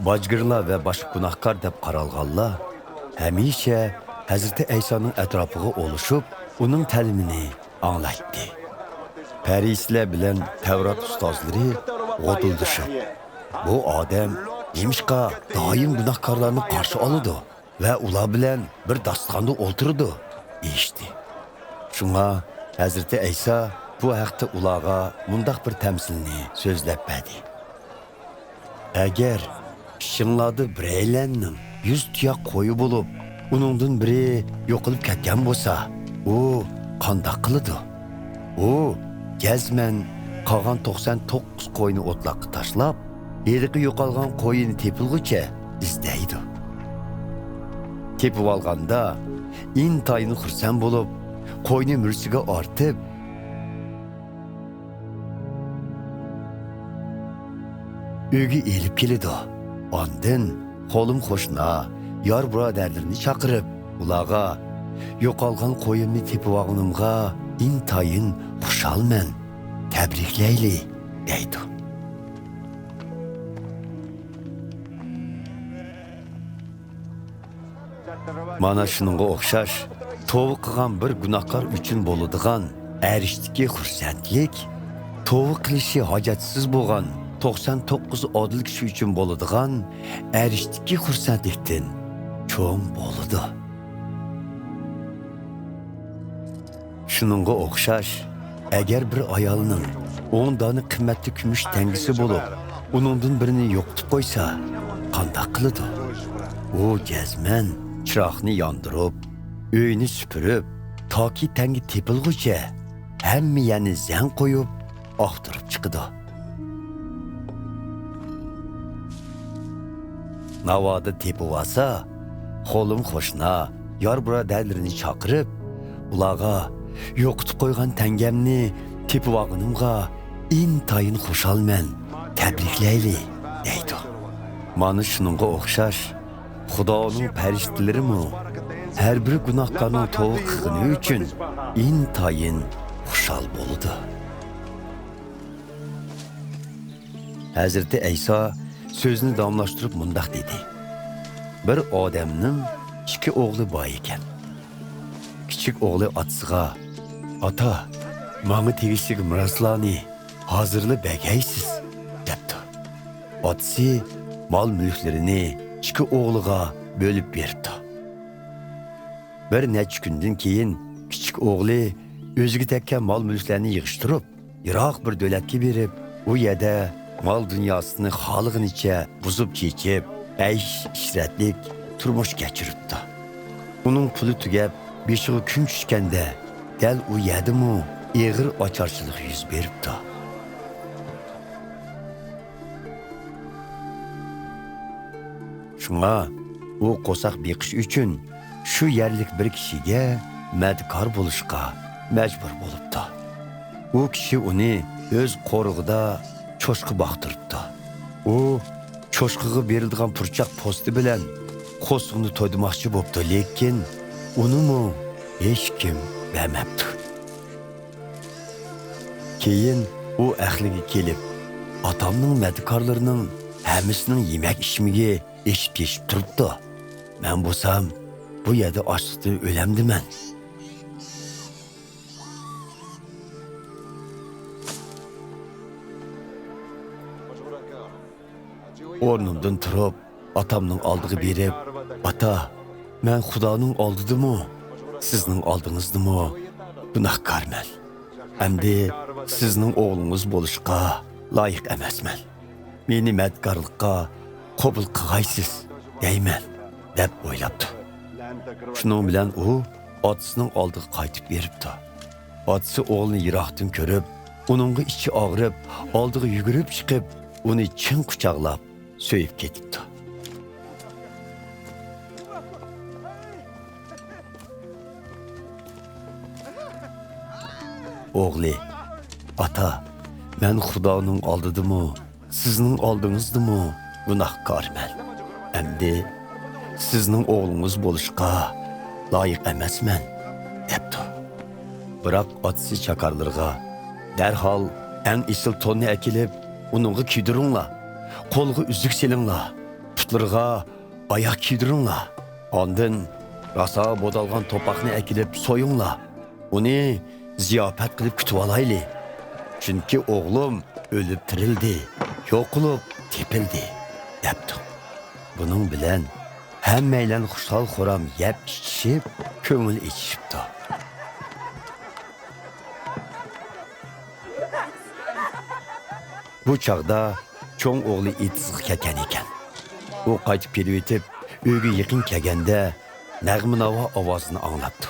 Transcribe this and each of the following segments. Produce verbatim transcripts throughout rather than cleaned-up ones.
باجگىرلار ۋە باشقا گۇناھكار دەپ قارالغانلار ھەمىشە ھەزرىتى ئەيسانىڭ ئەتراپىغا ئولىشىپ، ئۇنىڭ تەلىمىنى ئاڭلايتتى. پەرىسىيلەر بىلەن تەۋرات ئۇستازلىرى غودۇلدىشىپ، «بۇ ئادەم نېمىشقا دائىم گۇناھكارلارنى قارشى ئالىدۇ ۋە ئۇلار بىلەن بىر داستىخاندا ئولتۇرىدۇ؟» دېيىشتى. شۇڭا ھەزرىتى ئەيسا بۇ ھەقتە ئۇلارغا مۇنداق بىر تەمسىلنى سۆزلەپ بەردى. ئەگەر ئىچىڭلاردا بىرەيلەننىڭ يۈز تۇياق قويى بولۇپ، ئۇنىڭدىن بىرى يوقىلىپ كەتكەن بولسا، ئۇ قانداق قىلىدۇ؟ ئۇ جەزمەن قالغان توقسان توققۇز قوينى ئوتلاققا تاشلاپ، ھېلىقى يوقالغان قويىنى تېپىلغۇچە ئىزدەيدۇ. تېپىۋالغاندا ئىنتايىن خۇرسەن بولۇپ، قوينى مۈرىسىگە ئارتىپ، ئۆيگە ئېلىپ كېلىدۇ. ئاندىن قولۇم قوشنا، يار بۇرادەرلىرىنى چاقىرىپ، ئۇلارغا، «يوقالغان قويۇمنى تېپىۋالغىنىمغا ئىنتايىن خۇشالمەن، تەبرىكلەيلى» دەيدۇ. مانا شۇنىڭغا ئوخشاش، توۋا قىلغان بىر گۇناھكار ئۈچۈن بولىدىغان ئەرشتىكى خۇرسەنلىك، توۋا قىلىشى ھاجەتسىز بولغان توقسان توققۇز ئادىل كىشى ئۈچۈن بولىدىغان ئەرشتىكى خۇرسەنلىكتىن چوڭ بولىدۇ. شۇنىڭغا ئوخشاش، ئەگەر بىر ئايالنىڭ ئون دانە قىممەتلىك كۈمۈش تەڭگىسى بولۇپ، ئۇنىڭدىن بىرىنى يوقىتىپ قويسا، قانداق قىلىدۇ؟ ئۇ جەزمەن چىراغنى ياندۇرۇپ، ئۆينى سۈپۈرۈپ، تاكى تەڭگە تېپىلغۇچە ھەممە يەرنى زەڭ قويۇپ، ئاختۇرۇپ چىقىدۇ. ناۋادا تېپىۋالسا، قولۇم قوشنا، يار بۇرادەرلىرىنى چاقىرىپ، ئۇلارغا، «يوقىتىپ قويغان تەڭگەمنى تېپىۋالغىنىمغا ئىنتايىن خۇشالمەن، تەبرىكلەيلى» دەيدۇ. مانا شۇنىڭغا ئوخشاش، خۇدانىڭ پەرىشتىلىرىمۇ ھەر بىر گۇناھكارنىڭ توۋا قىلغىنى ئۈچۈن ئىنتايىن خۇشال بولىدۇ. ھەزرىتى ئەيسا سۆزىنى داۋاملاشتۇرۇپ مۇنداق دېدى: بىر ئادەمنىڭ ئىككى ئوغلى بار ئىكەن. كىچىك ئوغلى ئاتىسىغا، «ئاتا، ماڭا تېگىشلىك مىراسلارنى ھازىرلا بەرگەيسىز» دەپتۇ. ئاتىسى مال-مۈلۈكلىرىنى ئىككى ئوغلىغا بۆلۈپ بېرىپتۇ. بىر نەچچە كۈندىن كېيىن كىچىك ئوغلى ئۆزىگە تەگكەن مال-مۈلۈكلەرنى يىغىشتۇرۇپ، يىراق بىر دۆلەتكە بېرىپ، ئۇ يەردە مال-دۇنياسىنى خالىغىنىچە بۇزۇپ-چېچىپ، ئەيش-ئىشرەتلىك تۇرمۇش كەچۈرۈپتۇ. ئۇنىڭ پۇلى تۈگەپ، بېشىغا كۈن چۈشكەندە، دەل ئۇ يەردىمۇ ئېغىر ئاچارچىلىق يۈز بېرىپتۇ. شۇڭا ئۇ قورساق بېقىش ئۈچۈن شۇ يەرلىك بىر كىشىگە مەدىكار بولۇشقا مەجبۇر بولۇپتۇ. ئۇ كىشى ئۇنى ئۆز قورۇقىدا چوشقا باقتۇرۇپتۇ. ئۇ چوشقىغا بېرىلىدىغان پۇرچاق پوستى بىلەن قورسىقىنى تويدۇرماقچى بوپتۇ، لېكىن ئۇنىمۇ ھېچكىم بەرمەپتۇ. كېيىن ئۇ ئەقلىگە كېلىپ، ئاتامنىڭ مەدىكارلىرىنىڭ ھەممىسىنىڭ يېمەك-ئىچمىكى ئېشىپ-تېشىپ تۇرۇپتۇ. مەن بولسام بۇ يەردە ئاچلىقتىن ئۆلەمدىمەن. ئورنۇمدىن تۇرۇپ، ئاتامنىڭ ئالدىغا بېرىپ، «ئاتا، مەن خۇدانىڭ ئالدىدىمۇ، سىزنىڭ ئالدىڭىزدىمۇ گۇناھكارمەن. ئەمدى سىزنىڭ ئوغلىڭىز بولۇشقا لايىق ئەمەسمەن. مېنى مەدىكارلىققا قوبۇل قىلغايسىز دەيمەن» دەپ ئويلاپتۇ. شۇنىڭ بىلەن ئۇ ئاتىسىنىڭ ئالدىغا قايتىپ بېرىپتۇ. ئاتىسى ئوغلىنى يىراقتىن كۆرۈپ، ئۇنىڭغا ئىچى ئاغرىپ، ئالدىغا يۈگۈرۈپ چىقىپ، ئۇنى چىڭ قۇچاقلاپ، سۆيۈپ كېتىپتۇ. ئوغلى، «ئاتا، مەن خۇدانىڭ ئالدىدىمۇ، سىزنىڭ ئالدىڭىزدىمۇ گۇناھكارمەن. ئەمدى سىزنىڭ ئوغلىڭىز بولۇشقا لايىق ئەمەسمەن» دەپتۇ. بىراق ئاتىسى چاكارلىرىغا، «دەرھال ئەڭ ئېسىل توننى ئەكېلىپ، ئۇنىڭغا كىيدۈرۈڭلار، قولىغا ئۈزۈك سېلىڭلار، ئوغلىلىرىغا ئاياغ كىيدۈرۈڭلار. ئاندىن راسا بودالغان توپاقنى ئەكېلىپ سويۇڭلار. ئۇنى زىياپەت قىلىپ كۈتۈۋالايلى. چۈنكى ئوغلۇم ئۆلۈپ تىرىلدى، يوقىلىپ تېپىلدى، دەپتۇ. بۇنىڭ بىلەن ھەممەيلەن خۇشال-خۇرام يەپ ئىچىشىپ، كۆڭۈل ئېچىشىپتۇ. بۇ چاغدا چوڭ ئوغلى ئېتىزغا كەتكەن ئىكەن. ئۇ قايتىپ كېلىۋېتىپ، ئۆيگە يېقىن كەلگەندە، نەغمە-ناۋا ئاۋازىنى ئاڭلاپتۇ.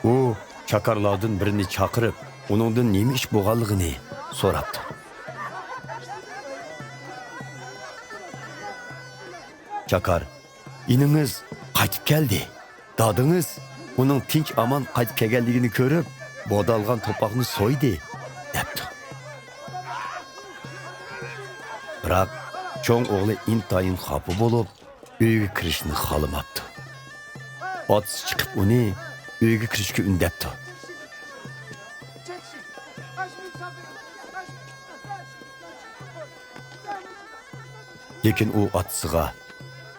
ئۇ چاكارلاردىن بىرىنى چاقىرىپ، ئۇنىڭدىن نېمە ئىش بولغانلىقىنى سوراپتۇ. چاكار، «ئىنىڭىز قايتىپ كەلدى. دادىڭىز ئۇنىڭ تىنچ-ئامان قايتىپ كەلگەنلىكىنى كۆرۈپ، بودالغان توپاقنى سويدى» دەپتۇ. بىراق، چوڭ ئوغلى ئىنتايىن خاپا بولۇپ، ئۆيگە كىرىشنى خالىماپتۇ. ئاتىسى چىقىپ ئۇنى ئۆيگە كىرىشكە ئۈندەپتۇ. لېكىن ئۇ ئاتىسىغا،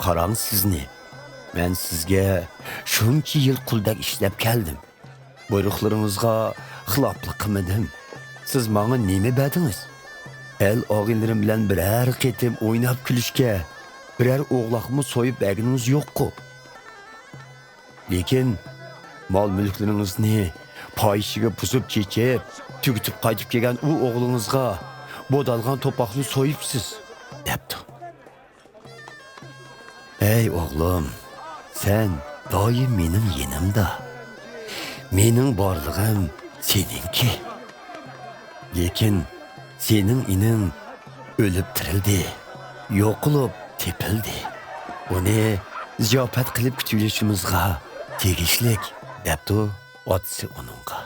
«قاراڭ سىزنى، مەن سىزگە شۇنچە يىل قۇلدەك ئىشلەپ كەلدىم. بۇيرۇقلىرىڭىزغا خىلاپلىق قىلمىدىم. سىز ماڭا نېمە بەردىڭىز؟ ئەل-ئاغىنىلىرىم بىلەن بىرەر قېتىم ئويناپ كۈلۈشكە بىرەر ئوغلاقمۇ سويۇپ بەرگىنىڭىز يوققۇ؟ لېكىن مال-مۈلۈكلىرىڭىزنى پاھىشىگە بۇزۇپ-چېچىپ، تۈگىتىپ قايتىپ كەلگەن ئۇ ئوغلىڭىزغا بودالغان توپاقنى سويۇپسىز» دەپتۇ. «ئەي ئوغلۇم، سەن دائىم مېنىڭ يېنىمدا. مېنىڭ بارلىقىم سېنىڭكى. لېكىن سېنىڭ ئىنىڭ ئۆلۈپ تىرىلدى، يوقىلىپ تېپىلدى. ئۇنى زىياپەت قىلىپ كۈتۈۋېلىشىمىزغا تېگىشلىك» دەپتۇ ئاتىسى ئۇنىڭغا.